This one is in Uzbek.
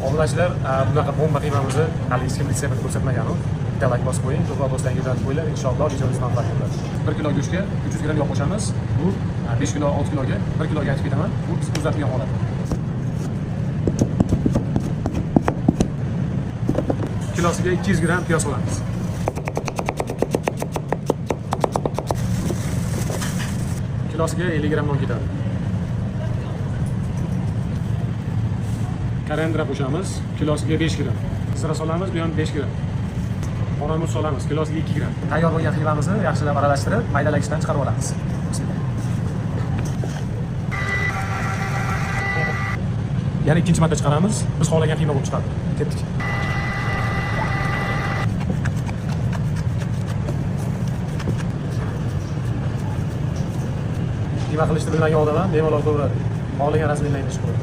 Obunachilar, bunaqa bomba qiymamizni hali hech kim retseptini ko'rsatmagan. Bitta layk bosib qo'ying, ko'proq do'stlarga jo'natib qo'yinglar, inshaalloh videomiz manfaat bo'ladi. 1 kilo go'shtga 300 gramm yog' qo'shamiz. Bu 5 kilo, 6 kiloga, 1 kiloga aytib ketaman. Bu biz muzlatilgan holat. Kilosiga 200 gramm piyoz solamiz. Kilosiga 50 gramm non ketadi. Koriandr qo'shamiz, kilosiga 5 gramm. Zira solamiz, bu ham 5 gramm. Qora murch solamiz, kilosiga 2 gramm. Tayyor bo'lgan qiymamizni yaxshilab aralashtirib, maydalagichdan chiqarib olamiz. Bismillah. Yana ikkinchi marta chiqaramiz. Biz xohlagan qiyma bo'lib chiqadi. Ketdik. Qiyma qilishni bilmagan odam ham bemalol qilaveradi. Xohlagan razmerlarni chiqaradi.